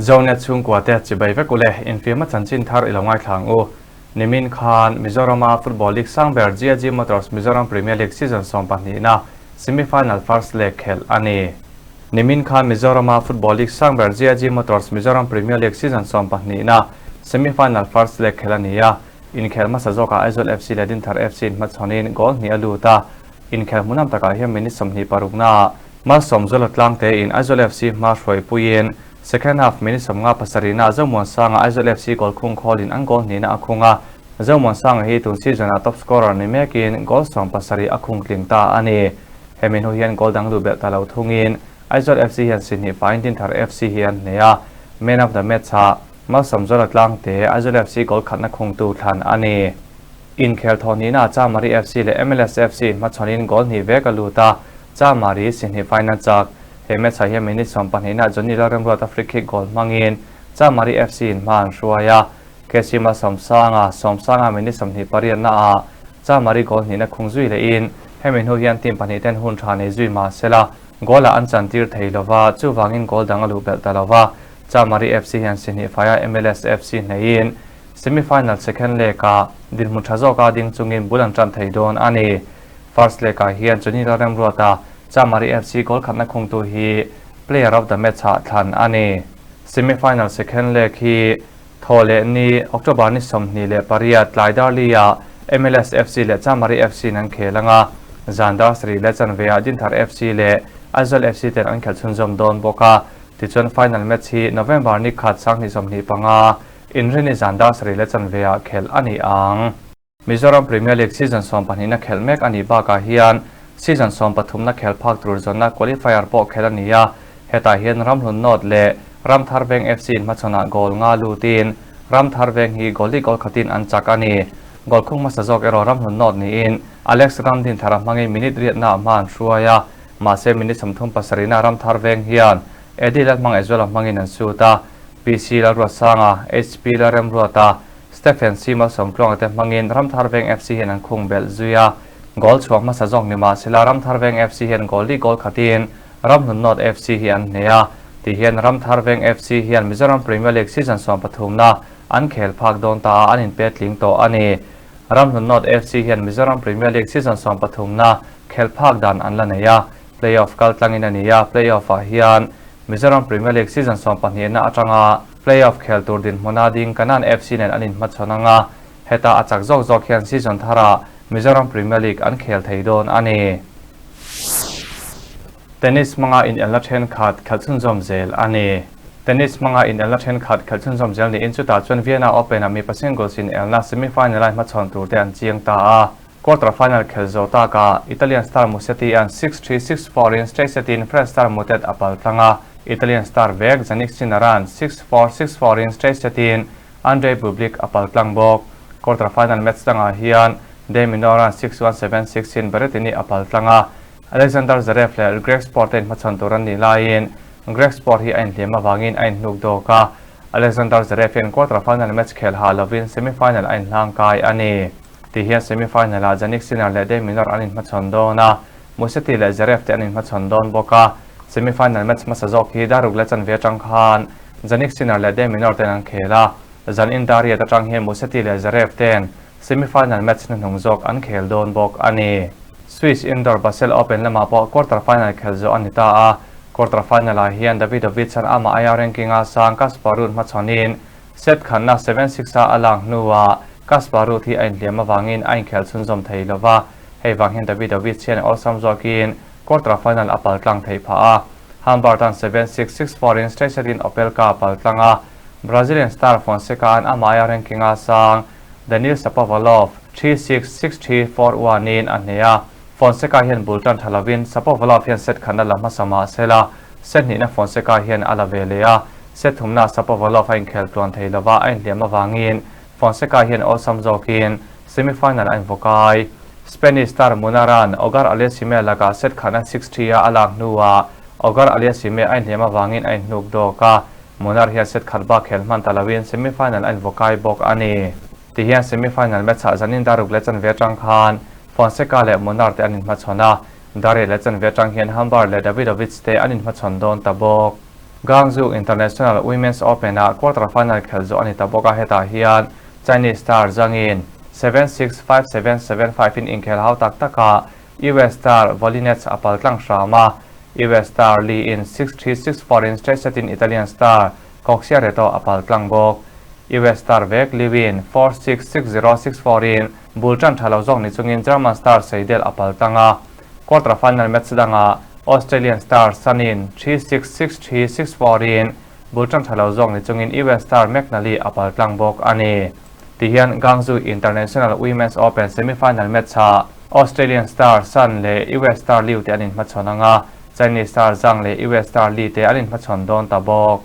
Zonet chhungkua te chibai vek ule, infiamna chanchin thar i lo ngaithla ang u. Nimin khan Mizorama Football League sang ber GAG Motors Mizoram Premier League season sawmpahnihna semi-final first leg khelh a ni. Nimin khan Mizorama Football League sang ber GAG Motors Mizoram Premier League season sawmpahnihna semi-final first leg khelh a ni a. Inkhel hmasa zawkah Aizawl FC leh Dinthar FC inhmachhawnin goal hnih a lut a. Inkhel hmunam takah hian minute 26 naah Malsawmzuala tlangtein Aizawl FC hma hruaipuiin second half minute 57 naah Zomuansanga Aizawl FC goal khung khawlin an goal hnihna a khung a. Zomuansanga hi tun season-ah top scorer ni mekin goal 70 a khung tling ta a ni. Hemi hnu hian goal dang luh belh ta lo thungin Aizawl FC hian si hnih faiin Dinthar FC hi an hneh a. Man of the match-ah Malsawmzuala tlangte Aizawl FC goal khatna khungtu thlan a ni. Inkhel thawhnihnaah Chamari FC leh MLS FC inhmachhawnin goal hnih vek a lut a, Chamari si hnih faiin an chak. He match-ah hian minute 12 naah Johnny Lalremruata free kick goal hmangin Chamari FC in hma an hruai a. KC Malsawmsanga, Sawmsanga minute 28 naah Chamari goal hnihna khung zui lehin hemi hnu hian team pahnih ten hun tha nei zui mah sela goal-ah an chantir thei lova, chuvangin goal dang a luh belh ta lova. Chamari FC hian si hnih faia MLS FC hneiin semi-final second leg-ah dinhmun tha zawka ding chungin bul an tan thei dawn a ni. First leg-ah hian Johnny Lalremruata Chamari FC goal khatna khungtu hi player of the match-ah thlan a ni. Semi-final second leg hi thaw leh ni October ni 28 tlai darli-ah MLS FC leh Chamari FC in an khel anga, zan dar sarih leh chanveah Dinthar FC leh Aizawl FC ten an khelh chhunzawm dawn bawk a. Tichuan final match hi November ni khat 2025 inrini zan dar sarih leh chanveah khelh a ni ang. Mizoram Premier League season 12 na khelh mek a nih bakah hian season 13 na khel phak tur zawnna qualifier pawh khelh a ni a. Hetah hian Ramhlun North leh Ramthar Veng FC inhmachhawnah goal nga lutin Ramthar Veng hi goal li goal khatin an chak a ni. Goal khung hmasa zawk erawh Ramhlun North niin Alex Ramdinthara hmangin minute riatnaah hma an hruai a. Mahse minute 37 na Ramthar Veng hian Eddie Lalhmangaihzuala hmangin an sut a. PC Lalruatsanga, HP Lalremruata, Stephen C Malsawmtluanga te hmangin Ramthar Veng FC hian an khung belh zui a. Goal chhuak hmasa zawk ni mahsela Ramthar Veng FC hian goal li goal khatin Ramhlun North FC hi an hneh a. Ti hian Ramthar Veng FC hian Mizoram Premier League season 13 na an khel phak dawn ta a, an inpe tling tawh a ni. Ramhlun North FC hian Mizoram Premier League season 13 na khel phak dan an la nei a. Playoff kal tlangin a ni a, playoff-ah hian Mizoram Premier League season 12 na atanga playoff khel tur dinhmuna ding Kanan FC nen an inhmachhawn anga, heta a chak zawk zawk hian season tharah Mizoram Premier League an khel thei dawn a ni. Tennis hmanga inelna thenkhat khelh chhunzawm zel a ni. Tennis hmanga inelna thenkhat khelh chhunzawm zel niin chutah chuan Vienna Open-ah mipa singles inelna semi-final a hmachhawn tur te an chiang ta a. Quarter final khelh zo takah Italian star Musetti an 6-3, 6-4 in straight set in French star Moutet a pal tlang a. Italian star vek Jannik Sinner an 6-4, 6-4 in straight set in Andrei Bublik a pal tlang bawk. Quarter final match dangah hian De Minaur an 6-1, 7-6 in Berrettini a pal tlang a. Alexander Zverev leh Griekspoor te inhmachhawn tur an nih laiin Griekspoor hi a inhliam avangin a inhnuk dawk a. Alexander Zverev hian quarter final match khel ha lovin semi final a inhlang kai a ni. Ti hian semi final ah Jannik Sinner leh De Minaur an inhmachhawn dawn a, Musetti leh Zverev te an inhmachhawn dawn bawk a. Semi final match hmasa zawk hi daruk leh chanve atang khan Jannik Sinner leh De Minaur ten an khel a. Zan in dar riat atang hian Musetti leh Zverev ten semi final match hnuhnung zawk an khel dawn bawk a ni. Swiss Indoor Basel Open lamah pawh quarter final khel zawh a ni ta a. Quarter final ah hian Davidovich an amah aia ranking a sang Casper Ruud hmachhawnin set khatna 7-6 a a lak hnuah Casper Ruud hi a inhliam avangin a inkhel chhunzawm thei lova. Hei vang hian Davidovich hian awlsam zawkin quarter final a pal tlang thei phah a. Humbert an 7-6, 6-4 in straight set in Opelka a pal tlang a. Brazilian star Fonseca an amah aia ranking a sang Daniil Shapovalov 3-6, 6-3, 4-1 in a hneh a. Fonseca hian bul tan tha lovin Shapovalov hian set khatna la hmasa mah sela set hnihna Fonseca hian a la ve leh a. Set thumna Shapovalov a inkhel tluan thei lova a inhliam avangin Fonseca hian awlsam zawkin semi-final a invakai. Spanish star Munar-a'n Auger Aliassime lakah set khatna 6-3 a a lak hnuah Auger Aliassime a inhliam avangin a inhnuk dawk a. Munar hian set khat bak khel hman ta lovin semi-final a invakai bawk a ni. Ti hian semi-final match-ah zanin daruk leh chanve atang khan Fonseca leh Munar te an inhmachhawn a. Dar riat leh chanve atang hian Humbert leh Davidovich te an inhmachhawn dawn ta bawk. Guangzhou International Women's Open-ah quarter final khelh zawh a ni ta bawk a, hetah hian Chinese star Zhang in seven six, five seven, seven five in inkhel hau tak takah US star Volynets a pal tlang hram a, US star Li in six three, six four in straight set in Italian star Cocciaretto a pal tlang bawk. US star vek Liu in four six, six zero, six four in bul tan tha lo zawk ni chungin German star Seidel a pal tlang a. Quarter final match dangah Australian star Sun in three six, six three, six four in bul tan tha lo zawk ni chungin US star McNally a pal tlang bawk a ni. Tihian Guangzhou International Women's Open semi-final match-ah Australian star Sun leh US star Liu te an inhmachhawn ang a, Chinese star Zhang leh US star Li te an inhmachhawn dawn ta bawk.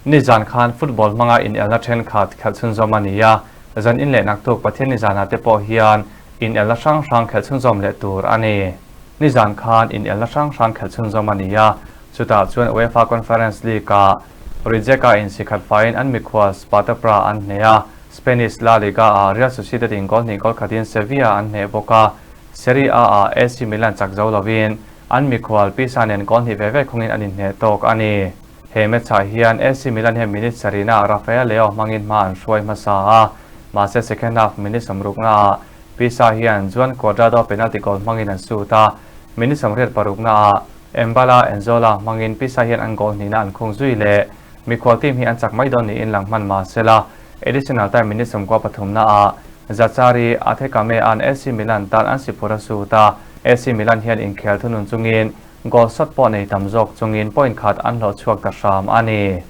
Nizan khan football hmanga inelna thenkhat khelh chhunzawm a ni a, zan in leh naktuk Pathian nizanah te pawh hian inelna hrang hrang khelh chhunzawm leh tur a ni. Nizan khan inelna hrang hrang khelh chhunzawm a ni a, chutah chuan UEFA Conference League-ah Rijeka in sikhat faiin an mikhual Sparta Praha an hneh a, Spanish La Liga-ah Real Sociedad in goal hnih goal khatin Sevilla an hneh bawk a, Serie A-ah AC Milan chak zo lovin an mikhual Pisa nen goal hnih ve ve khawngin an inhneh tawk a ni. He match-ah hian AC Milan hian minute sarihnaah Rafael Leao hmangin hma an hruai hmasa a, mahse second half minute sawmruknaah Pisa hian Juan Cuadrado penalty goal hmangin an sut a, minute 86naah Embala Enzola hmangin Pisa hian an goal hnihna an khung zui leh. Mikhual team hi an chak mai dawn niin lang hman mah sela, additional time minute 93naah Zachary Athekame-a'n AC Milan tan an si phur a sut a, AC Milan hian inkhel thunun chungin goal shot pawh nei tam zawk chungin point khat an hlawh chhuak ta hram a ni.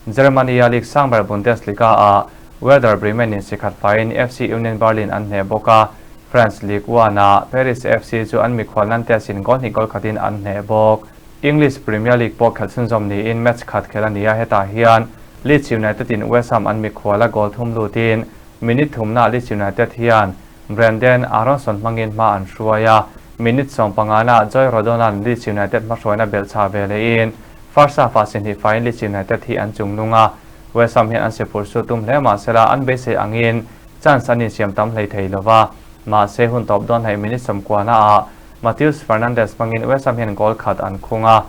Germany-a league sang ber Bundesliga-ah Werder Bremen in sikhat faiin FC Union Berlin an hneh bawk a, France Ligue 1-ah Paris FC chu an mikhual Nantes in goal hnih goal khatin an hneh bawk. English Premier League pawh khelh chhunzawm niin match khat khelh a ni a, hetah hian Leeds United in West Ham an mikhual a goal thum lutin minute thumnaah Leeds United hian Brenden Aaronson hmangin hma an hruai a, minute 15naah Joy Rodon-a'n Leeds United hmahruaina belh chah ve lehin first half-ah si hnih faiin Leeds United hi an chung nung a, West Ham hian an si phurh su tum hle mahsela an beisei angin chance an insiam tam hlei thei lova, mahse hun tawp dawn hnaih minute 90naah Mateus Fernandes hmangin West Ham hian goal khat an khung a,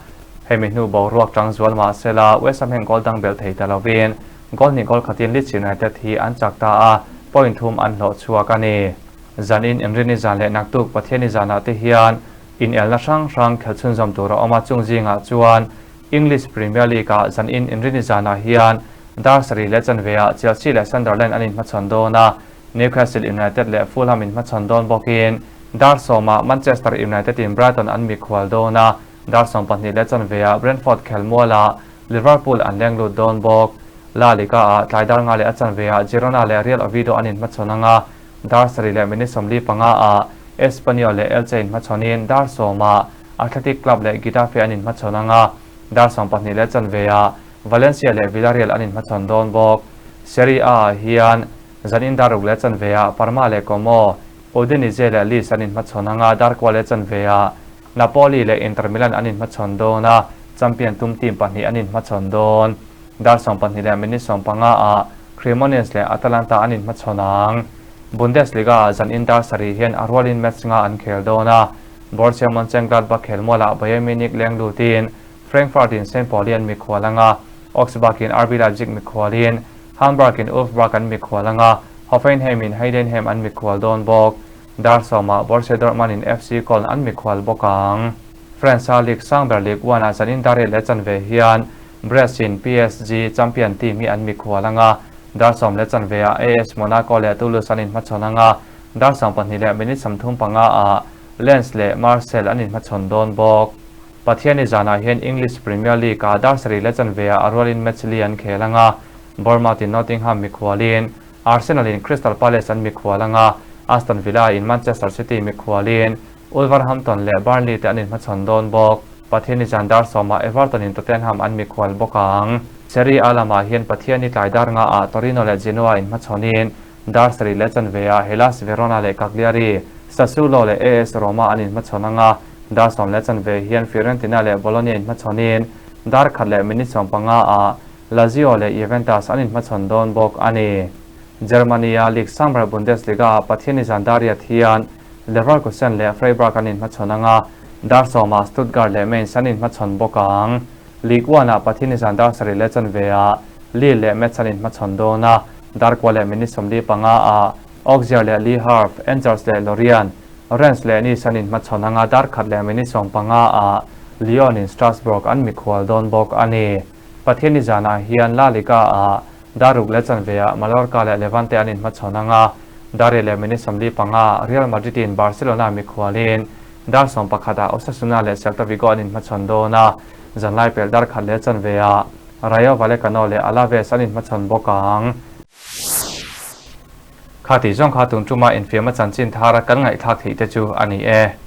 hemi hnu boruak chang zual mahsela West Ham hian goal dang belh thei ta lovin goal hnih goal khatin Leeds United hi an chak ta a, point thum an hlawh chhuak a ni. Zanin Inrini zan leh naktuk Pathiani zanah te hian inelna hrang hrang khelh chhunzawm tur a awm a, chung zingah chuan English Premier League-ah zanin Inrini zanah hian dar 7:15 ah Chelsea leh Sunderland an inhmachhawn dawn a, Newcastle United leh Fulham inhmachhawn dawn bawkin dar 10 ah Manchester United in Brighton an mikhual dawn a, dar 12:15 ah Brentford khelmualah Liverpool an leng lut dawn bawk. La Liga-ah tlai dar 5:15 ah Girona leh Real Oviedo an inhmachhawn ang a, dar 7:45 ah Espanyol leh Elche inhmachhawnin dar 10 ah Athletic Club leh Getafe an inhmachhawn ang a, dar 12:15 ah Valencia leh Villarreal an inhmachhawn dawn bawk. Serie A-ah hian zanin dar 6:15 ah Parma leh Como, Udinese leh Leeds an inhmachhawn ang a, dar 9:15 ah Napoli leh Inter Milan an inhmachhawn dawn a, champion tum team pahnih an inhmachhawn dawn. Dar 12:15 ah Cremonese leh Atalanta an inhmachhawn ang. Bundesliga-ah zanin dar 7 hian a rualin match nga an khel dawn a, Borussia Monchengladbach khelmualah Bayern Munich leng lutin Frankfurt in Saint Pauli an mikhual ang a, Augsburg in RB Leipzig mikhualin Hamburg in Wolfsburg an mikhual ang a, Hoffenheim in Heidenheim an mikhual dawn bawk. Dar 10 ah Borussia Dortmund in FC Köln an mikhual bawk ang. France-a league sang ber Ligue 1 ah zanin dar 8:15 hian Brest in PSG champion team hi an mikhual ang a, dar 10:15 ah AS Monaco leh Toulouse an inhmachhawn ang a, dar 12:35 ah Lens leh Marseille an inhmachhawn dawn bawk. Pathiani zanah hian English Premier League ah dar 7:15 ah a rualin match li an khel ang a, Bournemouth in Nottingham mikhualin Arsenal in Crystal Palace an mikhual ang a, Aston Villa in Manchester City mikhualin Wolverhampton leh Burnley te an inhmachhawn dawn bawk. Pathiani zan dar 10 ah Everton in Tottenham an mikhual bawk ang. Serie A lamah hian Pathiani tlai dar 5 ah Torino leh Genoa inhmachhawnin dar 7:15 ah Hellas Verona leh Cagliari, Sassuolo leh AS Roma an inhmachhawn ang a, dar 10:15 hian Fiorentina leh Bologna inhmachhawnin dar 1:15 ah Lazio leh Juventus an inhmachhawn dawn bawk a ni. Germany-a league sang ber Bundesliga-ah Pathiani zan dar riat hian Leverkusen leh Freiburg an inhmachhawn ang a, Dar sawmah Stuttgart leh Mainz an inhmachhawn bawk ang. Ligue 1-ah Pathini zan dar sarih leh chanve-ah Lille leh Metz an inhmachhawn dawn a, dar kua leh minute 45-ah Auxerre leh Le Havre, Angers leh Lorient, Rennes leh Nice an inhmachhawn anga dar khat leh minute 15-ah Lyon in Strasbourg an mikhual dawn bawk a ni. Pathianni zanah hian La Liga-ah dar ruk leh chanve-ah Mallorca leh Levante an inhmachhawn anga dar riat leh minute 45 Real Madrid in Barcelona mikhualin dar 11-ah Osasuna leh Celta Vigo an inhmachhawn dawn a, zanlai pelh dar khat leh chanve-ah Rayo Vallecano leh Alaves an inhmachhawn bawk ang. Kha tih zawng kha tun tuma infiamna chanchin thara kan ngaihthlak theih te chu a ni e.